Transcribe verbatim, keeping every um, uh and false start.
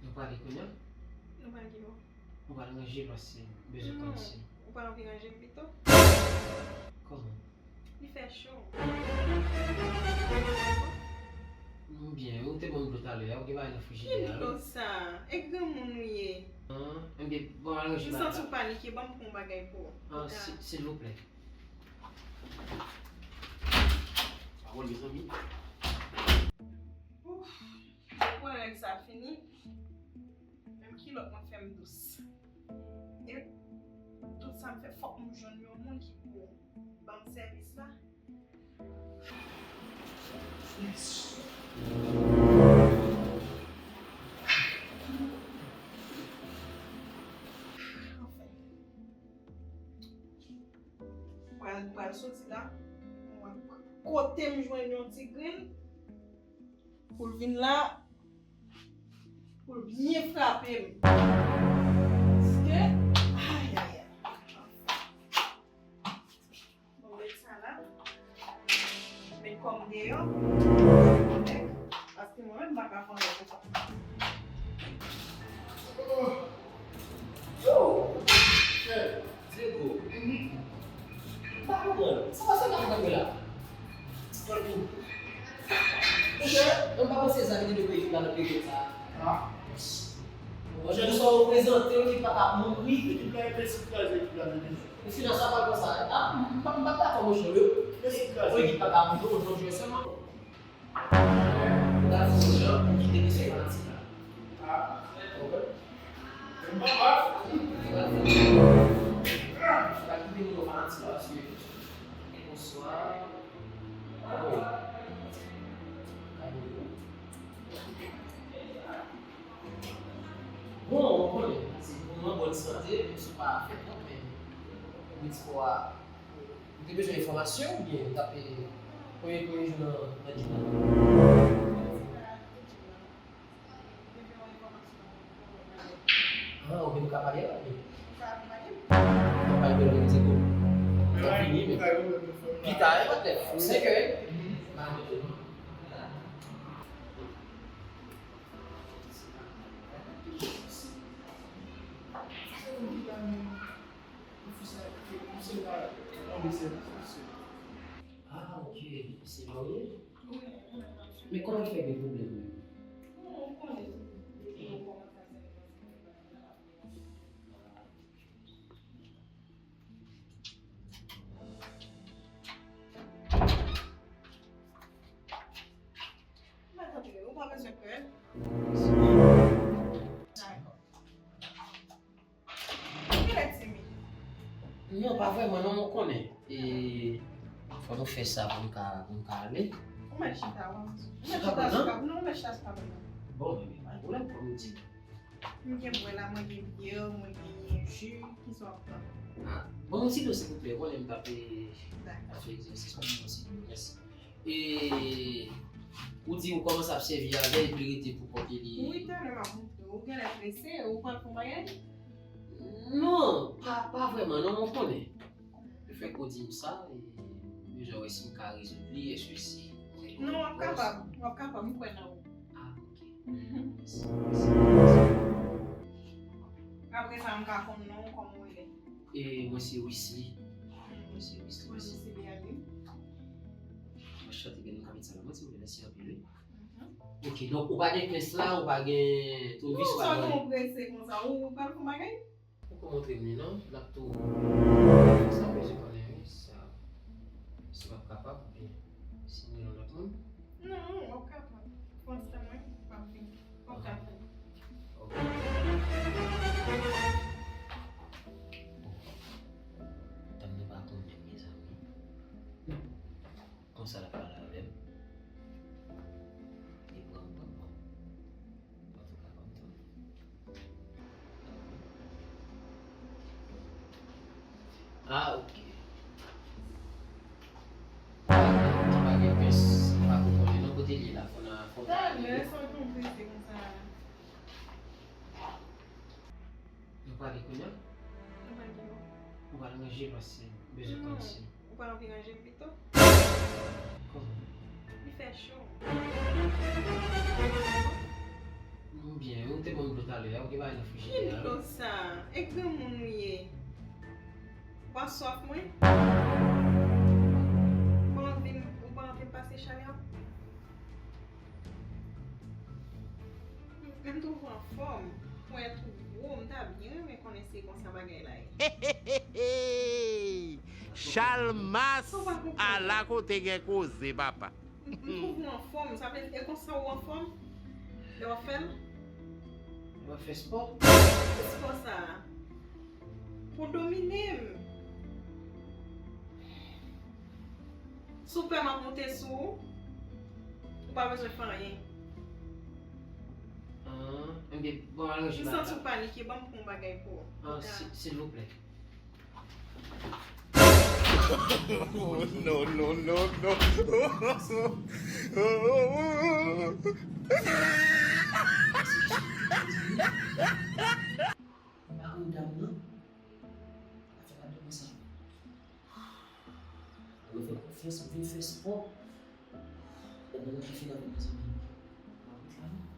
Nou prale kounye a? Nou pral ki bò? Nou pral ranje paske m bezwen konn si. Ou pral anvi ranje m pito? Kòman? Li fè cho. M byen, ou te ban m dlo talè a, ou gen bagay nan frijidè a, wi. Ki dlo sa? E granmoun ou ye? An, enben, bon, al ranje bagay la. M santi w panike, ban m pran yon bagay pou ou. An, silvouplè. Pawòl, mezanmi. Ouf, depi règ sa fini, menm kilòt mwen fè m dous. E tout sa m fè, fòk m jwenn yon moun ki pou ban m sèvis la. Anfen. Pral, pral soti la. Mwen kote m jwenn yon ti grenn pou l vin la, pou l byen frape m. Paske, ayayay. Bon, met sa la. Met kò m deyò. Paske mwen menm m pa ka fè anyen konsa. Yo! Chèf, Diego. M pa konprann. Sa pase nan fòt la? Monchè, mwen pa panse sa ki te dwe ekip la nan peryòd sa a. Monchè, nou sa reprezante yon ekip pa ka mouri. Ekip la enpesib kraze ekip la nan demen. Ou fin nan sa pral konsa. A, m pa, m pa dakò, monchè, wi. Enpesib kraze. Yon ekip pa ka mouri, yon jwè sèlman. Ou ta di yon jan pou kite misye fanatik la. A. Ou konprann? M pa pa. Ou ta kite moun yo fanatik la, paske bonswa. Alo. Alo. Bon, ou konnen, se pou mwen bòn sante, menm si w pa fè kont, men pou espò a, ou te bezwen enfòmasyon oubyen ou t ap, eh, premye, premye jou nan, nan gym nan? Ah, oubyen nou ka pale la, oubyen? Nou pale de lòt kote tou. Fini, men pita, eh, pa tèt. Senkè, eh? Ah, ok. Se marye? Men kòman l fè gen pwoblèm menm? Mwen tanpri, ou pa bezwen pè. Dakò. Ou genlè timid. Non, pa vrèman, non, ou konnen. E, fò nou fè sa pou n ka, pou n ka ale. Ou mèt chita, wi. Ou mèt chita sou tab, non, ou mèt chita sou tab la. Bon, men, pa gen pwoblèm, kòm ou di. M gen bwè la, mwen gen byè, mwen genyen ji, kisa w ap pran? Ah, ban m yon ti dlo, silvouplè, ou konnen m t ap, eh, ap fè egzèsis, ban m yon ti dlo, mèsi. E, ou di ou kòmanse ap sèvi avè l, epi l rete pou kont li. Wi, talè m ap montre w. Ou genlè prese, ou pral fè yon bagay? Non, pa, pa vrèman, non, mwen konnen. Lefètke w di m sa, e, m bezwen wè si m ka rezoud li, èske si... Non, w ap kapab, w ap kapab, m kwè nan ou. Ah, ok. Mèsi, mèsi, mèsi. Apre sa, m ka konn non w, kòman w rele? E, mwen se Wissly. Mwen se Wissly, mwen se Wissly Bialy. Mwen chante gen nou ka met sa la, mwen, silvouplè, mèsi anpil, wi. Ok, donk ou pa gen Klens la, ou pa gen Tovis, ou pa gen... Non, sa nou prese konsa, ou pral fè yon bagay? Ou ka montre m li non, l ap tou. Sa m bezwen konnen wi, sa, si w ap kapab oubyen si m gen yon lòt moun. Non, w ap kapab. Fò w tann mwen, m ap vini. W ap kapab. Ok. Tann nou pa konnen, mezanmi. Konsa l ap pale avè m. Li pran m, pran m, pran m. Antouka, ban m tande. Ah, ok. Pa gen pès, pa pou konnen non kote l ye la, fò n a, fò n a... Talè, sa w konn prese konsa. Nou prale kounye a? Nou pral ki bò? Nou pral ranje paske m bezwen konn si. Ou pral anvi ranje m pito? Kòman? Li fè cho. M byen, wi, ou te ban m dlo talè a, ou gen bagay nan frijidè a, wi. Ki dlo sa? E granmoun ou ye? Ou pa swaf mwen? Ou pa anvi m, ou pa anvi m pase chalè a? Men m twouve w anfòm. Ponyèt ou gwo, m ta byen renmen konnen si e konsa bagay la ye. Chalmas, ala kote gen koze, papa. M, m twouve w anfòm, sa vle di, e konsa ou anfòm? Lè w ap fè l? Mwen fè spò. Spò sa a pou domine m. Si w pè m ap monte sou ou, ou pa bezwen fè anyen. Ah, enben, bon, al ranje bagay la. M santi w panike, ban m pran yon bagay pou ou. Ah, si, silvouplè. Oh, no, no, no, no. Pa konn dam nan. Afè pa dòmi sa. Mwen fè konfyans, mwen vin fè spò. Lè mwen rantre fini avèk mezanmi. Mwen ret la, non.